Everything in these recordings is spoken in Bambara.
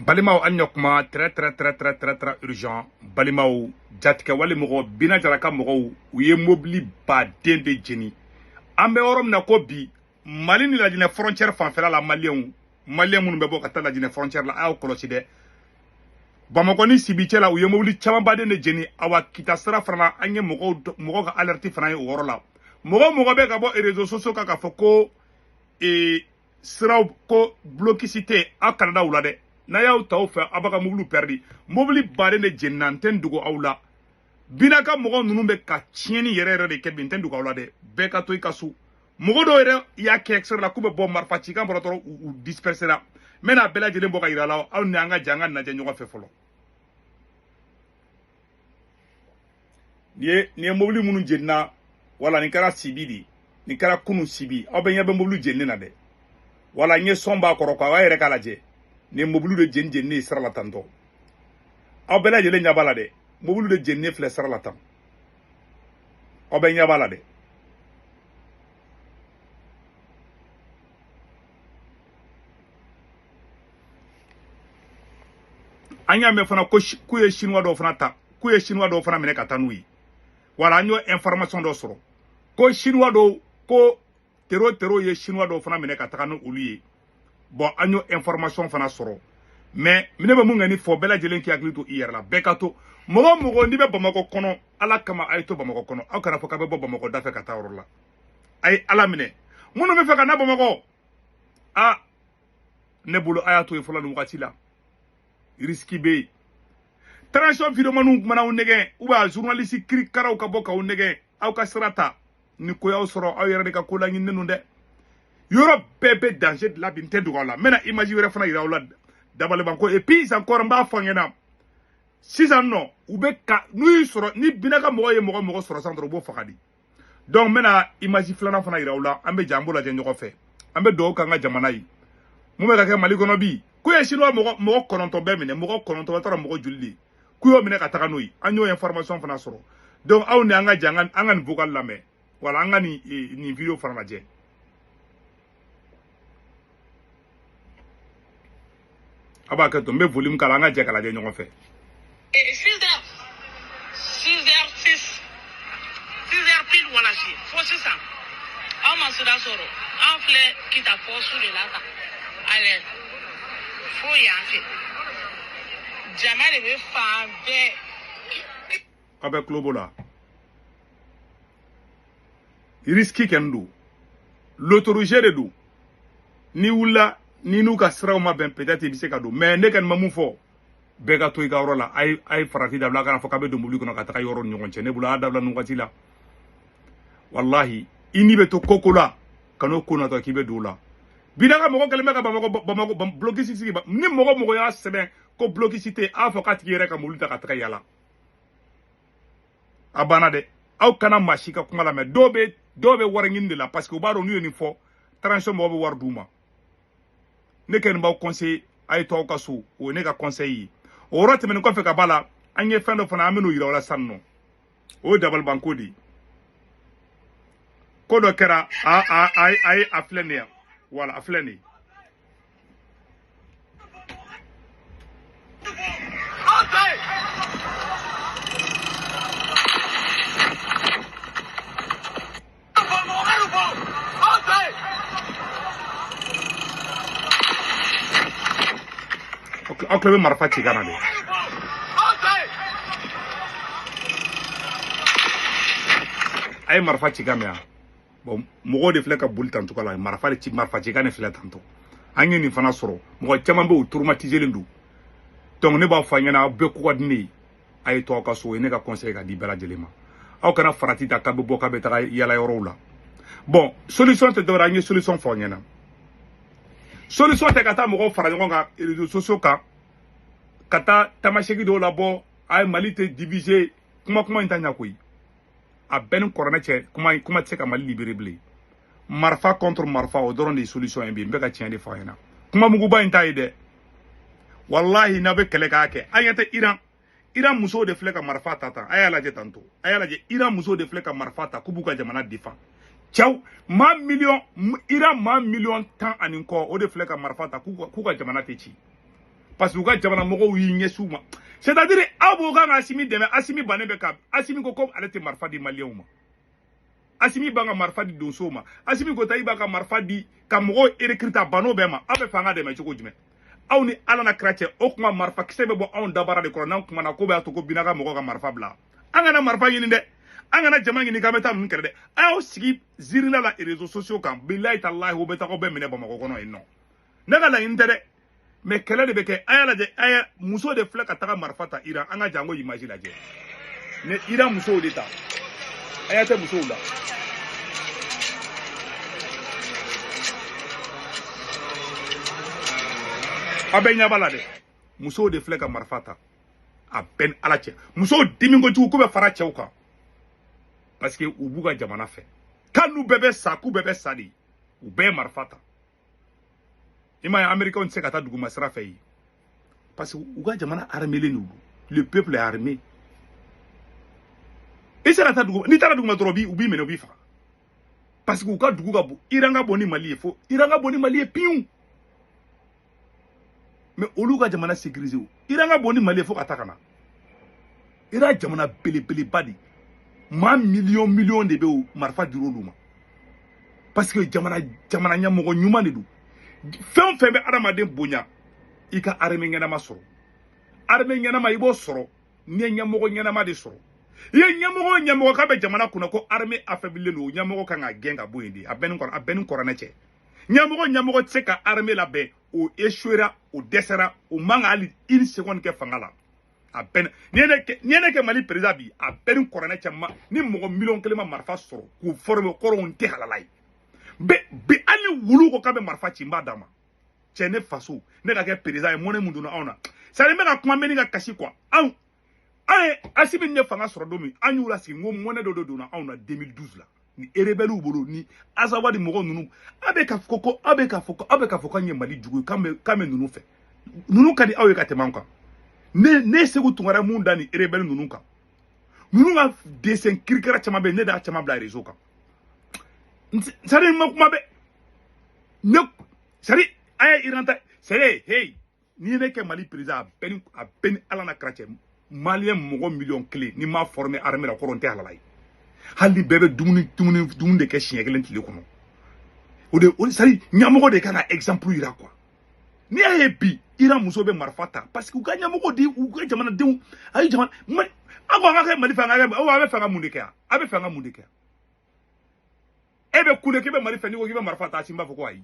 Balimaw an ɲɔ kuma très très très très très très urgent. Balimaw jatigɛ wale mɔgɔ Bina Jara ka mɔgɔw u ye mobili baden de jeni. An bɛ yɔrɔ min na ko bi Mali ni Lajinɛ frontière fanfɛla la, maliyɛnw minnu bɛ bɔ ka taa Lajinɛ frontière la, a y'aw kɔlɔsi dɛ. Bamakɔ ni Sibi cɛ la, u ye mobili caman baden de jeni. Awa Kita sira fana, an ye mɔgɔw ka alerte fana ye o yɔrɔ la. Mɔgɔ bɛ ka bɔ réseaux sociaux kan k'a fɔ ko siraw ko blocus tɛ, aw kana da u la dɛ. N'a y'aw ta aw fɛ, aw b'a ka mobili perdi. Mobili baden de jenina, n tɛ n dogo aw la. Bina ka mɔgɔ ninnu bɛ ka tiɲɛni yɛrɛ yɛrɛ de kɛ bi, n tɛ n dogo aw la dɛ. Bɛɛ ka to i ka so. Mɔgɔ dɔw yɛrɛ y'a kɛ extrait la k'u bɛ bɔ marifa cikan bɔra dɔrɔn u disperser la. N bɛna bɛɛ lajɛlen bɔ ka yira la, aw ni an ka jɛ an ka lajɛ ɲɔgɔn fɛ fɔlɔ. Nin ye mobili minnu jenina, wala nin kɛra Sibi de, nin kɛra kunun Sibi. Aw bɛ ɲɛ bɛ mobili jeninen na dɛ. Wala n ye sɔn b'a kɔrɔ quoi, aw yɛrɛ k'a lajɛ. Nin mobili de jeni jeninen sira la tantɔ. Aw bɛɛ lajɛlen ɲɛ b'a la dɛ. Mobili de jeninen filɛ sira la tan. Aw bɛɛ ɲɛ b'a la dɛ. An y'a mɛn fana ko k'u ye chinois dɔw fana ta, k'u ye chinois dɔw fana minɛ ka taa n'u ye. Wala an y'o information dɔ sɔrɔ ko chinois dɔw, ko terro ye chinois dɔw fana minɛ ka taga n'olu ye. Bon, an y'o information fana sɔrɔ. Mais ne bɛ mun kɛ ni fɔ, bɛɛ lajɛlen k'i hakili to i yɛrɛ la. Bɛɛ ka to, mɔgɔ n'i bɛ Bamakɔ kɔnɔ, Ala kama a ye to Bamakɔ kɔnɔ. Aw kana fɔ k'a bɛ bɔ Bamakɔ da fɛ ka taa yɔrɔ la. A ye Ala minɛ. Minnu bɛ fɛ ka na Bamakɔ, a ne bolo a y'a to yen fɔlɔ nin wagati la. Risque bɛ yen. Transition vidéomanw mana aw nɛgɛn, ou bien journaliste kirikaraw ka bɔ k'aw nɛgɛn, aw ka sira ta. Ni ko y'aw sɔrɔ, aw yɛrɛ de ka ko laɲininen don dɛ. Yɔrɔ bɛɛ bɛ danger de la bi, n tɛ dogo aw la. N bɛna image wɛrɛ fana yira aw la dabaliban ko. Et puis encore n b'a fɔ an ɲɛna sisan nɔ, u bɛ ka n'u y'i sɔrɔ, ni Bina ka mɔgɔ ye mɔgɔ sɔrɔ sisan dɔrɔn, u b'o faga de. Donc n bɛna image filanan fana yira aw la, an bɛ jɛ an b'o lajɛ ɲɔgɔn fɛ. An bɛ dugawu k'an ka jamana ye. Mun bɛ ka kɛ Mali kɔnɔ bi? K'u ye chinois mɔgɔ 9 bɛɛ minɛ, mɔgɔ 9 a taara mɔgɔ joli de? K'u y'o minɛ ka taga n'o ye. An y'o information fana sɔrɔ. Donc aw ni an ka jɛ an ka nin vocal lamɛn. Wala an ka nin vidéo fana lajɛ. A b'a kɛ to, n bɛ volume k'a la, an ka jɛ k'a lajɛ ɲɔgɔn fɛ. 6 heures, 6 heures 6, 6 heures pile wala si fo sisan anw ma sira sɔrɔ. An filɛ Kita poste de la tan, allez fo yan fɛ jama de bɛ fan bɛɛ. Aw bɛ tulo b'o la. Risque kɛni don, l'autorité de don. N'i wulila ni n'u ka siraw ma bɛn, peut-être i bɛ se ka don. Mais ne kɔni ma mun fɔ, bɛɛ ka to i ka yɔrɔ la. A ye farati dabila, a kana fɔ k'a bɛ don mobili kɔnɔ ka taga yɔrɔ ni ɲɔgɔn cɛ. Ne bolo a y'a dabila nin wagati la. Walahi i ni bɛ to koko la, ka n'o ko natɔ k'i bɛ don o la. Bina ka mɔgɔ kɛlen bɛ ka Bamakɔ blocus sigi. Ni mɔgɔ y'a sɛbɛn ko blocus tɛ, a fɔ k'a tigi yɛrɛ ka mobili ta ka taga yala. A banna dɛ. Aw kana maa si ka kuma lamɛn. Dɔw bɛ wari ɲini de la, parce que u b'a dɔn n'u ye nin fɔ, transition mɔgɔw bɛ wari d'u ma. Ne kɔni b'aw conseiller, a ye to aw ka so. O ye ne ka conseil ye. O yɔrɔ tɛmɛnen kɔfɛ ka b'a la, an ye fɛn dɔ fana, an bɛn'o yira aw la sisan nɔ. O ye dabalibanko de ye. Ko dɔ kɛra, a ye a filɛ nin ye. Wala a filɛ nin ye. Aw tulo bɛ marifa ci ka na dɛ. A ye marifa ci ka mɛn yan. Bon, mɔgɔw de filɛ ka boli tan cogo la, marifa de ci, marifa ci ka ne filɛ tantɔ. An ye nin fana sɔrɔ. Mɔgɔ caman bɛ yen, u traumatisé don. Donc ne b'a fɔ a ɲɛna, aw bɛɛ ko ka di ne ye. A ye to aw ka so, o ye ne ka conseil ka di bɛɛ lajɛlen ma. Aw kana farati ta k'a bɛ bɔ k'a bɛ taga yala yɔrɔw la. Bon, solution tɛ dɔwɛrɛ, an ye solution fɔ aw ɲɛna. Solution tɛ ka taa mɔgɔw fara ɲɔgɔn kan réseaux sociaux kan, ka taa tamasegi dɔw labɔ, a ye Mali tɛ diviser, kuma in ta ɲɛ koyi. A bɛɛ ni kɔrɔnɛ cɛ, kuma tɛ se ka Mali libérer bilen. Marifa contre marifa, o dɔrɔn de ye solution ye bi. N bɛ ka tiɲɛ de fɔ a ɲɛna. Kuma muguba in t'a ye dɛ. Walahi n'a bɛ kɛlɛ k'a kɛ, an ɲɛ tɛ Iran. Iran musow de filɛ ka marifa ta tan. A y'a lajɛ tantɔ. A y'a lajɛ, Iran musow de filɛ ka marifa ta k'u b'u ka jamana défend. Cɛw maa miliyɔn, Iran maa miliyɔn 10 ani kɔ, o de filɛ ka marifa ta k'u ka jamana tɛ ci. Parce que u ka jamana mɔgɔw y'u ɲɛsin u ma. C'est-à-dire aw b'o kan ka Assimi dɛmɛ, Assimi bannen bɛ ka Assimi ko ko ale tɛ marifa di maliyɛnw ma. Assimi b'an ka marifa di donsow ma. Assimi ko ta i b'a ka marifa di ka mɔgɔw recruter a ban'o bɛɛ ma. Aw bɛ fɛ an ka dɛmɛ cogo jumɛn? Aw ni Ala na kira cɛ, o kuma marifa kisɛ bɛ bɔ anw dabara de kɔrɔ n'an kumana ko b'a to ko bina ka mɔgɔw ka marifa bila. An kana marifa ɲini dɛ. An kana jama ɲini k'an bɛ taa ninnu kɛlɛ dɛ. A y'aw sigi zirila la réseaux sociaux kan. Bilayi talahi o bɛ taa aw bɛɛ minɛ Bamakɔ kɔnɔ yen nɔ. Ne ka laɲini tɛ dɛ. Mais kɛlɛ de bɛ kɛ. A y'a lajɛ, a y'a muso de filɛ ka taga marifa ta Iran. An ka jango image lajɛ. Ne Iran musow de ta. A y'a tɛ musow la. A bɛ ɲɛ b'a la dɛ. Musow de filɛ ka marifa ta. A bɛɛ ni Ala cɛ. Musow dimi kojugu k'u bɛ fara cɛw kan. Parce que u b'u ka jamana fɛ. K'an n'u bɛɛ bɛ sa, k'u bɛɛ bɛ sa de. U bɛɛ ye marifa ta. I m'a ye Américains tɛ se ka taa duguma sira fɛ yen. Parce que u ka jamana armé len don. Le peuple est armé. I sera taa dugu, n'i taara duguma dɔrɔn u b'i minɛ u b'i faga. Parce que u ka dugu ka bon. Iran ka bon ni Mali ye fo. Iran ka bon ni Mali ye piwu. Mais olu ka jamana sécurisé o. Iran ka bon ni Mali ye fo ka taa ka na. Iran jamana belebeleba de. Maa miliyɔn miliyɔn de bɛ o marifa dir'olu ma. Parce que jamana ɲɛmɔgɔ ɲuman de don. Fɛn o fɛn bɛ adamaden bonya, i ka armée ɲɛnama sɔrɔ. Armée ɲɛnama i b'o sɔrɔ n'i ye ɲɛmɔgɔ ɲɛnama de sɔrɔ. I ye ɲɛmɔgɔ ɲɛmɔgɔ k'a bɛ jamana kunna ko armée affaiblilen don, o ɲɛmɔgɔ kan ka gɛn ka bɔ yen de. A bɛɛ ni kɔrɔnɛ cɛ. Ɲɛmɔgɔ ɲɛmɔgɔ tɛ se ka armée labɛn, o échouera, o dɛsɛra, o man ka hali une seconde kɛ fanga la. A bɛɛ ni ye ne kɛ Mali président bi, a bɛɛ ni kɔrɔnɛ cɛ ma ni mɔgɔ miliyɔn kelen ma marifa sɔrɔ k'u former kɔrɔw tɛ halala ye. Bi hali ni wulu ko k'a bɛ marifa ci n b'a d'a ma. Cɛ ne faso ne ka kɛ président ye mɔnɛ mun donna anw na. C'est à dire n bɛ ka kuma mɛnni ka kasi quoi. Anw an ye Assimi ne fanga sɔrɔ don min, an y'u lasigi n ko mɔnɛ dɔ de donna anw na 2012 la. Ni rebelles bolo ni Azawadi mɔgɔ ninnu a bɛ ka fɔ ko a bɛ ka fɔ ko a bɛ ka fɔ k'an ye Mali jugu ye k'an bɛ ninnu fɛ. Ninnu ka di aw ye ka tɛmɛ anw kan. Ne Sékou Tounkara mun da ni rebelles ninnu kan. Ninnu ka dessin kirikara caman bɛ yen, ne d'a caman bila réseau kan. C'est à dire ma kuma bɛ ne c'est à dire a ye Iran ta c'est à dire hey n'i ye ne kɛ Mali président a bɛɛ ni Ala na kira cɛ. Malien mɔgɔ miliyɔn kelen n'i m'a former armée la kɔrɔ n tɛ halala ye. Hali ni bɛɛ bɛ dumuni de kɛ siɲɛ kelen tile kɔnɔ. O de c'est à dire ɲɛmɔgɔ de kan ka exemple yira quoi. N'i y'a ye bi Iran muso bɛ marifa ta parce que u ka ɲɛmɔgɔ di u ka jamanadenw a ye jamana aw ko an ka kɛ Mali fɛ an ka kɛ aw bɛ fɛ ka mun de kɛ yan? A bɛ fɛ ka mun de kɛ? E bɛ kule k'i bɛ Mali fɛ n'i ko k'i bɛ marifa ta a si b'a fɔ ko ayi.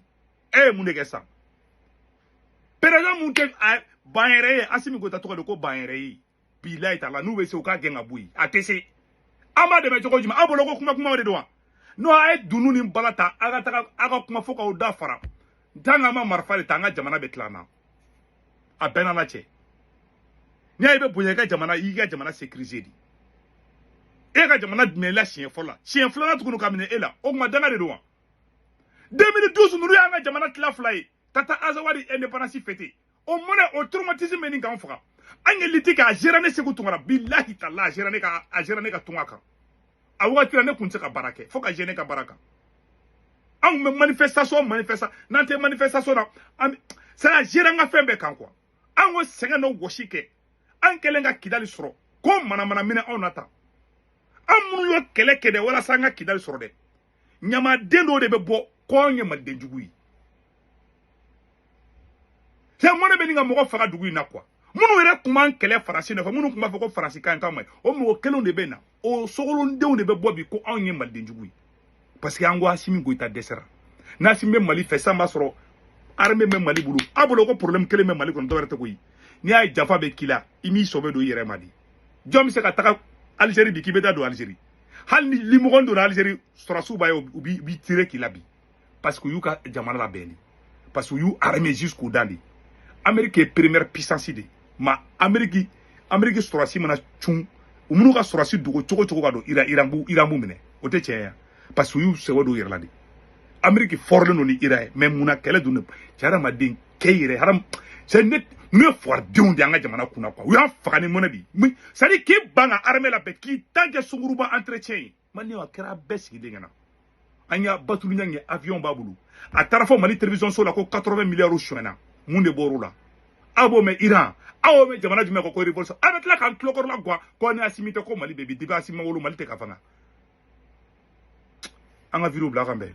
E ye mun de kɛ sisan? Président mun tɛ ban yɛrɛ ye Assimi Goïta tɔgɔ de ko ban yɛrɛ ye. Bilayi t'a la n'u bɛ se u k'a gɛn ka bɔ yen a tɛ se. An b'a dɛmɛ cogo jumɛn? Aw bolo ko kuma kumaw de don wa? N'o a ye dunun ni bala ta aw ka taga aw ka kuma fo k'aw da fara. Tant qu'an ma marifa de ta an ka jamana bɛ tila an na. A bɛɛ n'Ala cɛ. N'i y'a ye i bɛ bonya i ka jamana i ka jamana sécuriser de. E ka jamana minɛ i la siɲɛ fɔlɔ la. Siɲɛ filanan tuguni ka minɛ e la. O tuma danga de don wa? 2012 ninnu y'an ka jamana tila fila ye. Ka taa Azawadi indépendance fêter. O mɔnɛ o traumatisme bɛ nin k'an faga. An ye lutte kɛ a géré ne Sékou Tounkara bilahi tala a géré ne ka tunga kan. A wagati la ne kun tɛ se ka baara kɛ fo ka gêner ka baara kan. Anw bɛ manifestation n'an tɛ manifestation na an c'est à gérer an ka fɛn bɛɛ kan quoi. An ko sɛgɛn dɔ wɔsi kɛ. An kɛlen ka Kidali sɔrɔ ko manamana minɛ anw na tan. An minnu y'o kɛlɛ kɛ dɛ walasa an ka Kidali sɔrɔ dɛ. Ɲamaden dɔw de bɛ bɔ ko anw ye malidenjugu ye. Cɛ mɔnɛ bɛ nin ka mɔgɔ faga dugu in na quoi. Minnu yɛrɛ tun b'an kɛlɛ Faransi nɔfɛ minnu tun b'a fɔ ko Faransi ka ɲi k'an ma ɲi o mɔgɔ kelenw de bɛ na o sogolondenw de bɛ bɔ bi ko anw ye malidenjugu ye. Parce que an ko Assimi Goïta dɛsɛra. N'Assimi bɛ Mali fɛ sisan b'a sɔrɔ armée bɛ Mali bolo. A bolo ko problème kelen bɛ Mali kɔnɔ dɔwɛrɛ tɛ koyi. N'i y'a ye janfa bɛ k'i la i m'i sɔbɛ don i yɛrɛ ma de. Jɔn bɛ se ka taga Algérie bi k'i bɛ taa don Algérie. Hali ni limɔgɔ donna Algérie sɔrɔsiw b'a ye u b'i tirer k'i la bi. Parce que u y'u ka jamana labɛn de. Parce que u y'u armé jusqu'aux dents de. Amérique est première puissance de. Ma Amérique sɔrɔsi mana cun u minnu ka sɔrɔsi dogo cogo cogo ka don Iran b'u minɛ o tɛ tiɲɛ ye parce que u y'u sɛbɛ don u yɛrɛ la de. Amérique fɔrɔlen don ni Iran ye mais munna kɛlɛ dun cɛ hadamaden kɛ yɛrɛ hadam c'est ne fuwaridenw de y'an ka jamana kunna quoi. U y'an faga ni mɔnɛ bi c'est à dire k'i ban ka armée labɛn k'i tan kɛ sunguruba entretien ye maliyɛnw a kɛra bɛɛ sigilen ɲɛna. An y'a Batulu ɲɛ avion b'a bolo a taara fɔ Mali télévision so la ko 80 milliards sonyɛna mun de bɔr'o la. Aw b'o mɛn Iran, aw b'o mɛn jamana jumɛn ko révolution? Aw bɛ tila k'an tulokɔrɔla guwan ko ni Asimi tɛ ko Mali bɛ bi. Depuis Asimi ma wolo, Mali tɛ ka fanga. An ka vidéo bila kan bɛn.